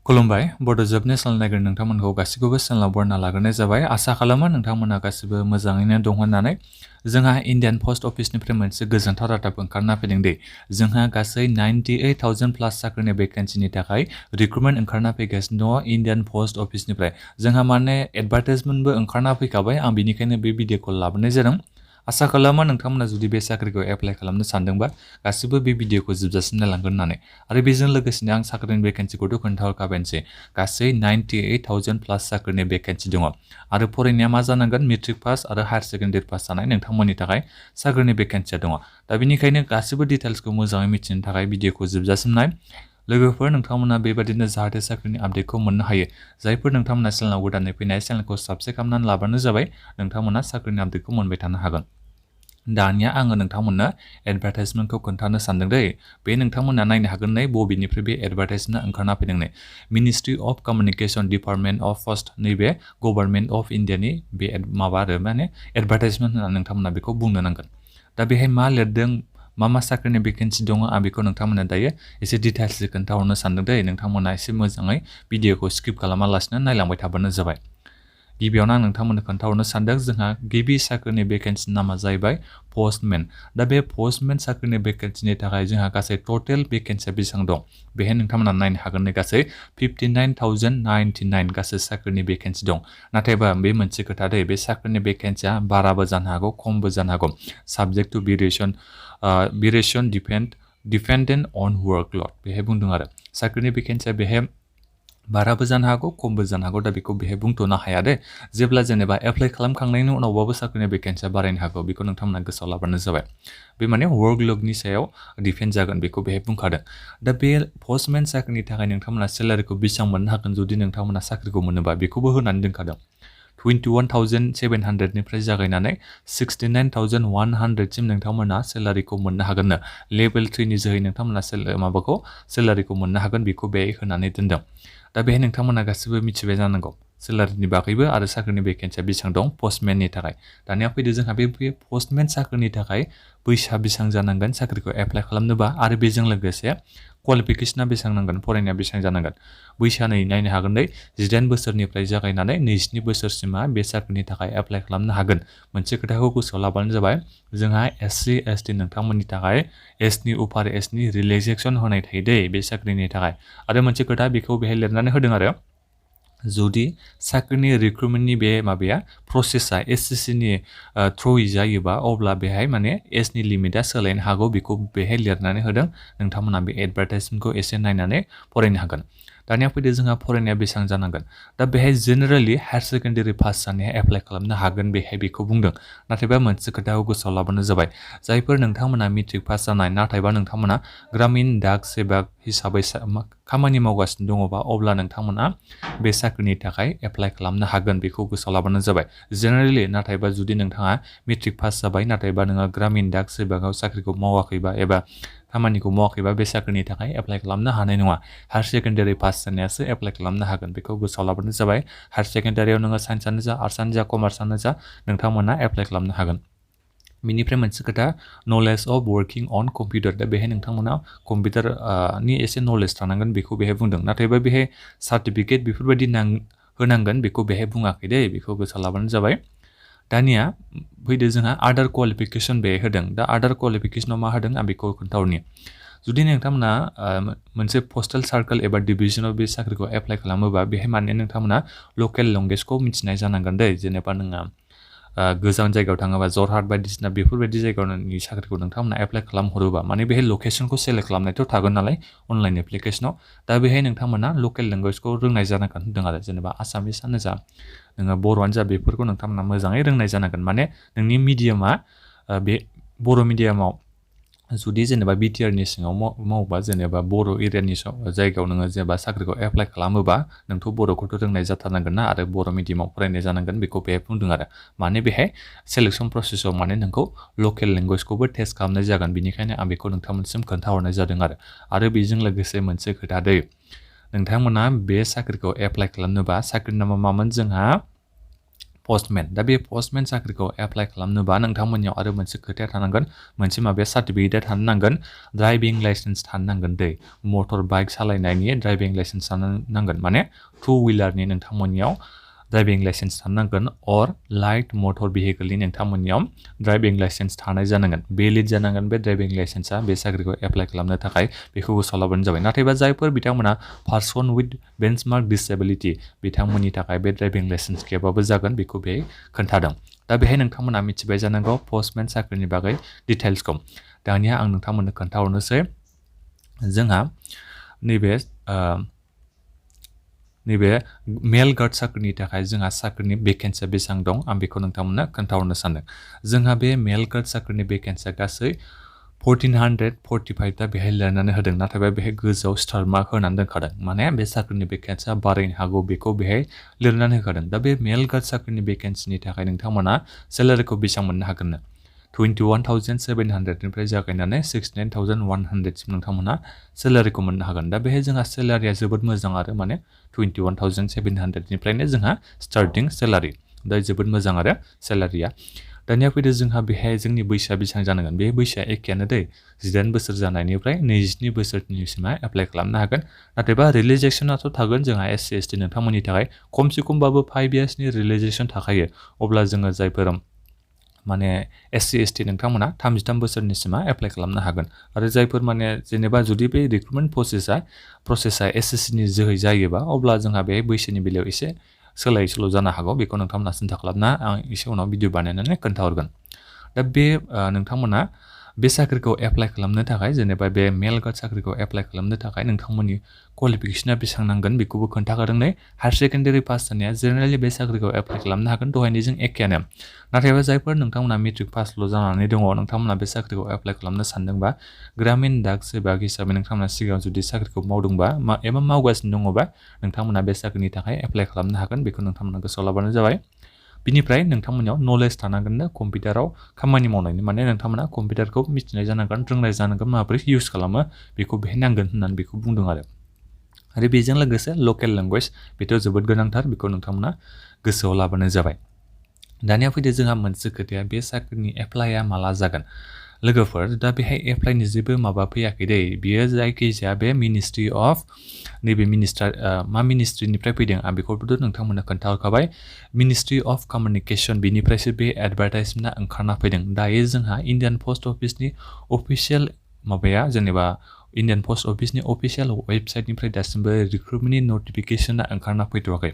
खुलुमबाय बड' जब नेसनेल नायगिर नोंथांमोनखौ गासिखौबो चेनेलाव बरना लाग्रोनाय जाबाय आसा खालामो नोंथांमोना गासिबो मोजाङैनो दं होननानै जोंहा इण्डियान पस्ट अफिसनिफ्राय मोनसे गोजोनथाव रादाब ओंखारना फैदों दि जोंहा गासै 98,000 प्लास साख्रिनि भेकेन्सिनि थाखाय रिक्रुटमेन्ट ओंखारना फैगासिनो दङ इण्डियान पस्ट अफिसनिफ्राय जोंहा माने एडभार्टाइजमेन्टबो ओंखारना फैखाबाय आं बेनिखायनो बे भिडिअखौ लाबोनाय जादों आसा खालामो नोंथांमोना जुदि बे साख्रिखौ एप्लाइ खालामनो सानदोंबा गासिबो बे भिडिअखौ जोबजासिम नायलांगोन होननानै आरो बेजों लोगोसेनो आं साख्रिनि भेकेन्सिखौथ' खोन्थाहरखाबायनोसै गासै 98,000 प्लास साख्रिनि भेकेन्सि दङ आरो फरायनाया मा जानांगोन मेट्रिक पास आरो हायार सेकेन्डारि पास जानाय नोंथांमोननि थाखाय साख्रिनि भेकेन्सिया दङ दा बेनिखायनो गासिबो डिटेल्सखौ मोजाङै मिथिनो थाखाय भिडिअखौ जोबजासिम नाय लोगोफोर नोंथांमोना बेबादिनो जाहाथे साख्रिनि आपडेटखौ मोननो हायो जायफोर नोंथांमोना चेनेलाव गोदानै फैनाय चेनेलखौ साबस्क्राइब खालामनानै लाबानो जाबाय नोंथांमोना साख्रिनि आपडेटखौ मोनबाय थानो हागोन दानिया आङो नोंथांमोननो एडभार्टाइजमेन्टखौ खोन्थानो सानदों दै बे नोंथांमोना नायनो हागोन नै बबेनिफ्राय बे एडभार्टाइजमेन्टआ ओंखारना फैदों नै ministry of communication department of first नैबे गभर्नमेन्ट अफ इण्डियानि बे माबा आरो माने एडभार्टाइजमेन्ट होननानै नोंथांमोना बेखौ बुंनो नांगोन दा बेहाय मा लिरदों मा साख्रिनि भेकेन्सि दङ आं बेखौ नोंथांमोननो दायो एसे डिटेल्सै खोन्थाहरनो सानदों दै नोंथांमोना एसे मोजाङै भिडिअखौ स्किप खालामालासिनो नायलांबाय थाबानो जाबाय गिबियावनो आं नोंथांमोननो खोन्थाहरनो सानदों जोंहा गिबि साख्रिनि भेकेन्सिनि नामा जाहैबाय पस्टमेन दा बे पस्टमेन साख्रिनि भेकेन्सिनि थाखाय जोंहा गासै टटेल भेकेन्सिया बेसेबां दं बेहाय नोंथांमोना नायनो हागोन गासै 59,099 गासै साख्रिनि भेकेन्सि दं नाथायबा बे मोनसे खोथा दै बे साख्रिनि भेकेन्सिया बाराबो जानो हागौ खमबो जानो हागौ subject to variation dependent on workload बेहाय बुंदों आरो साख्रिनि भेकेन्सिया बेहाय बाराबो जानो हागौ खमबो जानो हागौ दा बेखौ बेहाय बुंथ'नो हाया दे जेब्ला जेनेबा एप्लाइ खालामखांनायनि उनावबाबो साख्रिनि भेकेन्सिया बारायनो हागौ बेखौ नोंथांमोना गोसोआव लाबानो जाबाय बे माने वर्कलडनि सायाव डिपेन्ड जागोन बेखौ बेहाय बुंखादों दा बे पस्टमेन साख्रिनि थाखाय नोंथांमोना सेलारिखौ बेसेबां मोननो हागोन जुदि नोंथांमोना साख्रिखौ मोनोबा बेखौबो होनानै दोनखादों 21,700निफ्राय जागायनानै 69,100सिम नोंथांमोना सेलारिखौ मोननो हागोननो लेभेल 3नि जोहै नोंथांमोना सेलारिखौ मोननो हागोन बेखौ बेहाय होनानै दोनदों दा बेहाय नोंथांमोना गासिबो मिथिबाय जानांगौ सेलारिनि बागैबो आरो साख्रिनि भेकेन्सिया बेसेबां दं पस्टमेननि थाखाय दानिया फैदो जोंहा बे पस्टमेन साख्रिनि थाखाय बैसोआ बेसेबां जानांगोन साख्रिखौ एप्लाइ खालामनोबा आरो बेजों लोगोसे क्वालिफिकेसना बेसेबां नांगोन फरायनाया बेसेबां जानांगोन बैसोआ नै नायनो हागोन दै 18 बोसोरनिफ्राय जागायनानै 22 बोसोरसिमा बे साख्रिनि थाखाय एप्लाइ खालामनो हागोन मोनसे खोथाखौ गोसोआव लाबानो जाबाय जोंहा SC ST नोंथांमोननि थाखाय एसनि उपार एसनि रिलेक्सेसन होनाय थायो दै बे साख्रिनि थाखाय आरो मोनसे खोथा बेखौ बेहाय लिरनानै होदों आरो जुदि साख्रिनि रिक्रुटमेन्टनि बे माबाया प्रसेसा SCCनि थ्रुयै जायोबा अब्ला बेहाय माने एजनि लिमिटआ सोलायनो हागौ बेखौ बेहाय लिरनानै होदों नोंथांमोना बे एडभार्टाइजमेन्टखौ एसे नायनानै फरायनो हागोन दानिया फैदो जोंहा फरायनाया बेसेबां जानांगोन दा बेहाय जेनेरेलि हायार सेकेन्डारि पास जानाया एप्लाइ खालामनो हागोन बेहाय बेखौ बुंदों नाथायबा मोनसे खोथाखौ गोसोआव लाबानो जाबाय जायफोर नोंथांमोना मेट्रिक पास जानाय नाथायबा नोंथांमोना ग्रामिन डाक सेबक हिसाबै खामानि मावगासिनो दङबा अब्ला नोंथांमोना बे साख्रिनि थाखाय एप्लाइ खालामनो हागोन बेखौ गोसोआव लाबानो जाबाय जेनेरेलि नाथायबा जुदि नोंथाङा मेट्रिक पास जाबाय नाथायबा नोङो ग्रामिन डाक सेबकआव साख्रिखौ मावाखैबा एबा खामानिखौ मावाखैबा बे साख्रिनि थाखाय एप्लाइ खालामनो हानाय नङा हायार सेकेन्डारि पास जानायासो एप्लाइ खालामनो हागोन बेखौ गोसोआव लाबानो जाबाय हायार सेकेन्डारियाव नोङो साइन्सआनो जा आर्ट्सआनो जा कमार्सआनो जा नोंथांमोना एप्लाइ खालामनो हागोन बिनिफ्राय मोनसे खोथा knowledge of working on computer दा बेहाय नोंथांमोना कम्पिउटारनि एसे नलेज थानांगोन बेखौ बेहाय बुंदों नाथायबा बेहाय सार्टिफिकेट बेफोरबायदि होनांगोन बेखौ बेहाय बुङाखै दै बेखौ गोसोआव लाबानो जाबाय दानिया फैदो जोंहा आदार क्वालिफिकेसन बेहाय होदों दा आदार क्वालिफिकेसनाव मा होदों आं बेखौ खोन्थाहरनि जुदि नोंथांमोना मोनसे पस्टेल सार्कोल एबा डिभिजनाव बे साख्रिखौ एप्लाइ खालामोबा बेहाय माने नोंथांमोना लकेल लेंगुवेजखौ मिथिनाय जानांगोन दै जेनेबा नोङो गोजान जायगायाव थाङोबा जरहाट बायदिसिना बेफोरबायदि जायगानि साख्रिखौ नोंथांमोना एप्लाइ खालामहरोबा माने बेहाय लकेसनखौ सेलेक्ट खालामनायथ' थागोन नालाय अनलाइन एप्लिकेसनाव दा बेहाय नोंथांमोना लकेल लेंगुवेजखौ रोंनाय जानांगोन होनदों आरो जेनेबा आसामिसआनो जा नोङो बर'आनो जा बेफोरखौ नोंथांमोना मोजाङै रोंनाय जानांगोन माने नोंनि मिडियामा बे बर' मिडियामाव जुदि जेनेबा बिटिआरनि सिङाव मावोबा जेनेबा बर' एरियानि जायगायाव नोङो जेनेबा साख्रिखौ एप्लाइ खालामोबा नोंथ' बर'खौथ' रोंनाय जाथारनांगोन ना आरो बर' मिडियामाव फरायनाय जानांगोन बेखौ बेहाय बुंदों आरो माने बेहाय सेलेक्सन प्रसेसआव माने नोंखौ लकेल लेंगुवेजखौबो टेस्ट खालामनाय जागोन बेनिखायनो आं बेखौ नोंथांमोनसिम खोन्थाहरनाय जादों आरो बेजों लोगोसे मोनसे खोथा दै नोंथांमोना बे साख्रिखौ एप्लाइ खालामनोबा साख्रिनि नामा मामोन जोंहा पस्टमेन दा बे पस्टमेन साख्रिखौ एप्लाइ खालामनोबा नोंथांमोननियाव आरो मोनसे खोथाया थानांगोन मोनसे माबाया सार्टिफिकेटआ थानो नांगोन ड्राइभिं लाइसेन्स थानो नांगोन दै मटर बाइक सालायनायनि ड्राइभिं लाइसेन्स थानो नांगोन माने टु हुइलारनि नोंथांमोननियाव ड्राइभिं लाइसेन्स थानो नांगोन अर लाइट मटर भेहिकलनि नोंथांमोननियाव ड्राइभिं लाइसेन्स थानाय जानांगोन भेलिड जानांगोन बे ड्राइभिं लाइसेन्सआ बे साख्रिखौ एप्लाइ खालामनो थाखाय बेखौ गोसोआव लाबानो जाबाय नाथायबा जायफोर बिथांमोना पार्सन विथ बेन्चमार्क डिसेबिलिटि बिथांमोननि थाखाय बे ड्राइभिं लाइसेन्स गैयाबाबो जागोन बेखौ बेहाय खोन्थादों दा बेहाय नोंथांमोना मिथिबाय जानांगौ पस्टमेन साख्रिनि बागै डिटेल्सखौ दानिया आं नोंथांमोननो खोन्थाहरनोसै जोंहा नैबे मेल गार्ड साख्रिनि थाखाय जोंहा साख्रिनि भेकेन्सिया बेसेबां दं आं बेखौ नोंथांमोननो खोन्थाहरनो सानदों जोंहा बे मेल गार्ड साख्रिनि भेकेन्सिया गासै 1445 दा बेहाय लिरनानै होदों नाथायबा बेहाय गोजौआव स्टार मार्क होनानै दोनखादों माने बे साख्रिनि भेकेन्सिया बारायनो हागौ बेखौ बेहाय लिरनानै होखादों दा बे मेल गार्ड साख्रिनि भेकेन्सिनि थाखाय नोंथांमोना सेलारिखौ बेसेबां मोननो हागोननो 21,700 निफ्राय जागायनानै 69,100 सिम नोंथांमोना सेलारिखौ मोननो हागोन दा बेहाय जोंहा सेलारिया जोबोद मोजां आरो माने 21,700 निफ्रायनो जोंहा स्टार्टिं सेलारि दा जोबोद मोजां आरो सेलारिया दानिया फैदो जोंहा बेहाय जोंनि बैसोआ बेसेबां जानांगोन बे बैसोआ एखेयानो दै 18 बोसोर जानायनिफ्राय 27 बोसोरनिसिमा एप्लाइ खालामनो हागोन नाथायबा रिलेजेक्सनाथ' थागोन जोंहा SC ST नोंथांमोननि थाखाय खमसे खमबाबो 5 इयार्सनि रिलेजेक्सन थाखायो अब्ला जोङो जायफोर माने SC ST नोंथांमोना 33 बोसोरनिसिमा एप्लाइ खालामनो हागोन आरो जायफोर माने जेनेबा जुदि बे रिक्रुटमेन्ट प्रसेसा SSC नि जोहै जायोबा अब्ला जोंहा बे बैसोनि बेलायाव एसे सोलाय सोल' जानो हागौ बेखौ नोंथांमोना सिन्था खालामना आं एसे उनाव भिडिअ बानायनानै खोन्थाहरगोन दा बे नोंथांमोना बे साख्रिखौ एप्लाइ खालामनो थाखाय जेनेबा बे मेल गार्ड साख्रिखौ एप्लाइ खालामनो थाखाय नोंथांमोननि क्वालिफिकेसना बेसेबां नांगोन बेखौबो खोन्थाखादों नै हायार सेकेन्डारि पास जानाया जेनेरेलि बे साख्रिखौ एप्लाइ खालामनो हागोन दहायनिजों एखेयानो नाथायबा जायफोर नोंथांमोना मेट्रिक पासल' जानानै दङ नोंथांमोना बे साख्रिखौ एप्लाइ खालामनो सानदोंबा ग्रामिन डाक सेबक हिसाबै नोंथांमोना सिगाङाव जुदि साख्रिखौ मावदोंबा एबा मावगासिनो दङबा नोंथांमोना बे साख्रिनि थाखाय एप्लाइ खालामनो हागोन बेखौ नोंथांमोना गोसोआव लाबानो जाबाय बिनिफ्राय नोंथांमोननियाव नलेज थानांगोननो कम्पिउटाराव खामानि मावनायनि माने नोंथांमोना कम्पिउटारखौ मिथिनाय जानांगोन रोंनाय जानांगोन माबोरै इउज खालामो बेखौ बेहाय नांगोन होननानै बेखौ बुंदों आरो बेजों लोगोसे लकेल लेंगुवेज बेथ' जोबोद गोनांथार बेखौ नोंथांमोना गोसोआव लाबानो जाबाय दानिया फैदो जोंहा मोनसे खोथाया बे साख्रिनि एप्लाइआ माला जागोन लोगोफोर दा बेहाय एप्लाइनि जेबो माबा फैयाखै दै बियो जायखिजाया बे मिनिस्ट्रि अफ नैबे मा मिनिस्ट्रिनिफ्राय फैदों आं बेखौथ' नोंथांमोननो खोन्थाहरखाबाय मिनिस्ट्रि अफ कमिउनिकेसन बिनिफ्रायसो बे एडभार्टाइजमेन्टआ ओंखारना फैदों दायो जोंहा इण्डियान पस्ट अफिसनि अफिसियेल माबाया जेनेबा इण्डियान पस्ट अफिसनि अफिसियेल वेबसाइटनिफ्राय दासिमबो रिक्रुटमेन्टनि नटिफिकेसना ओंखारना फैथ'वाखै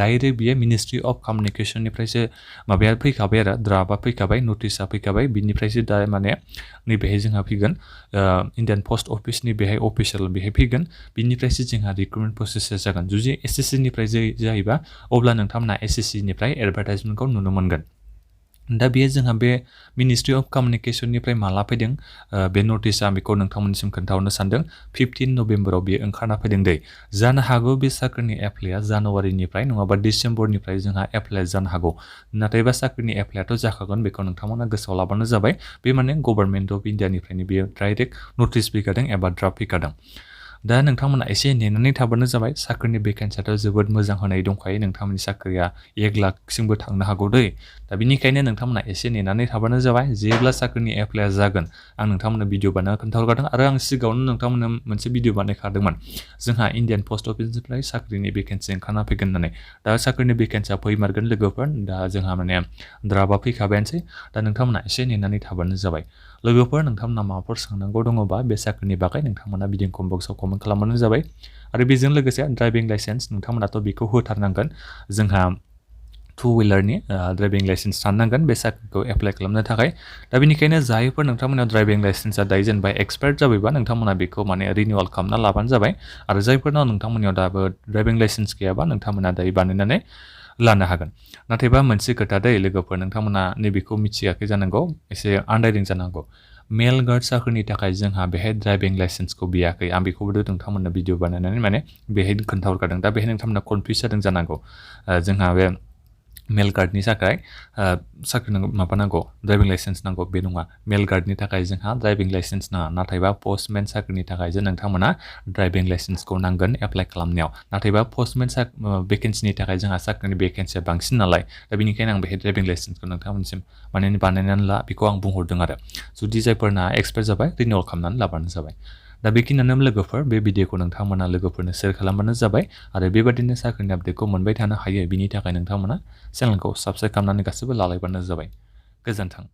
डाइरेक्ट बियो मिनिस्ट्रि अफ कमिउनिकेसननिफ्रायसो माबाया फैखाबाय आरो ड्राफ्टआ फैखाबाय नटिसआ फैखाबाय बिनिफ्रायसो दा माने नैबेहाय जोंहा फैगोन इण्डियान पस्ट अफिसनि बेहाय अफिसियेल बेहाय फैगोन बिनिफ्रायसो जोंहा रिक्रुटमेन्ट प्रसेसा जागोन जुदि SSC निफ्राय जायोबा अब्ला नोंथांमोना SSC निफ्राय एडभार्टाइजमेन्टखौ नुनो मोनगोन दा बेयो जोंहा बे मिनिस्ट्रि अफ कमिउनिकेसननिफ्राय माला फैदों बे नटिसआ बेखौ नोंथांमोननिसिम खोन्थाहरनो सानदों 15 नभेम्बराव बेयो ओंखारना फैदों दै जानो हागौ बे साख्रिनि एप्लाइआ जानुवारिनिफ्राय नङाबा डिसेम्बरनिफ्राय जोंहा एप्लाइ जानो हागौ नाथायबा साख्रिनि एप्लाइआथ' जाखागोन बेखौ नोंथांमोना गोसोआव लाबानो जाबाय बे माने गभर्नमेन्ट अफ इण्डियानिफ्रायनो बेयो डाइरेक्ट नटिस फैखादों एबा ड्राफ्ट फैखादों दा नोंथांमोना एसे नेनानै थाबानो जाबाय साख्रिनि भेकेन्सियाथ' जोबोद मोजां होनाय दंखायो नोंथांमोननि साख्रिया 1 लाखसिमबो थांनो हागौ दै दा बेनिखायनो नोंथांमोना एसे नेनानै थाबानो जाबाय जेब्ला साख्रिनि एप्लाइआ जागोन आं नोंथांमोननो भिडिअ बानायना खोन्थाहरखादों आरो आं सिगाङावनो नोंथांमोननो मोनसे भिडिअ बानायखादोंमोन जोंहा इण्डियान पस्ट अफिसनिफ्राय साख्रिनि भेकेन्सि ओंखारना फैगोन होननानै दा साख्रिनि भेकेन्सिया फैमारगोन लोगोफोर दा जोंहा माने ड्राफ्टआ फैखाबायानोसै दा नोंथांमोना एसे नेनानै थाबानो जाबाय लोगोफोर नोंथांमोना माबाफोर सोंनांगौ दङबा बे साख्रिनि बागै नोंथांमोना भिडिअ कमेन्ट बक्सआव कमेन्ट खालामबानो जाबाय आरो बेजों लोगोसे ड्राइभिं लाइसेन्स नोंथांमोनाथ' बेखौ होथारनांगोन जोंहा 2 हुइलारनि ड्राइभिं लाइसेन्स थानांगोन बे साख्रिखौ एप्लाइ खालामनो थाखाय दा बेनिखायनो जायफोर नोंथांमोना ड्राइभिं लाइसेन्सआ दायो जेनेबा एक्सपायार्ड जाबायबा नोंथांमोना बेखौ माने रिनिउवेल खालामना लाबानो जाबाय आरो जायफोरनाव नोंथांमोननियाव दाबो ड्राइभिं लाइसेन्स गैयाबा नोंथांमोना दायो बानायनानै लानो हागोन नाथायबा मोनसे खोथा दै लोगोफोर नोंथांमोना नैबेखौ मिथियाखै जानांगौ एसे आन्दायदों जानांगौ मेल गार्ड साख्रिनि थाखाय जोंहा बेहाय ड्राइभिं लाइसेन्सखौ बियाखै आं बेखौबो नोंथांमोननो भिडिअ बानायनानै माने बेहाय खोन्थाहरखादों दा बेहाय नोंथांमोना कनफिउज जादों जानांगौ जोंहा बे मेल गार्डनि थाखाय साख्रि माबा नांगौ ड्राइभिं लाइसेन्स नांगौ बे नङा मेल गार्डनि थाखाय जोंहा ड्राइभिं लाइसेन्स नाङा नाथायबा पस्टमेन साख्रिनि थाखाय नोंथांमोना ड्राइभिं लाइसेन्सखौ नांगोन एप्लाइ खालामनायाव नाथायबा पस्टमेन भेकेन्सिनि थाखाय जोंहा साख्रिनि भेकेन्सिया बांसिन नालाय दा बेनिखायनो आं बेहाय ड्राइभिं लाइसेन्सखौ नोंथांमोनसिम बानायनानै ला बेखौ आं बुंहरदों आरो जुदि जायफोरना एक्सपायार जाबाय रिनिउअल खालामनानै लाबानो जाबाय दा बेखिनियानो लोगोफोर बे भिडिअखौ नोंथांमोना लोगोफोरनो शेयार खालामबानो जाबाय आरो बेबादिनो साख्रिनि आपडेटखौ मोनबाय थानो हायो बिनि थाखाय नोंथांमोना चेनेलखौ साबस्क्राइब खालामनानै गासिबो लालायबानो जाबाय गोजोन्थों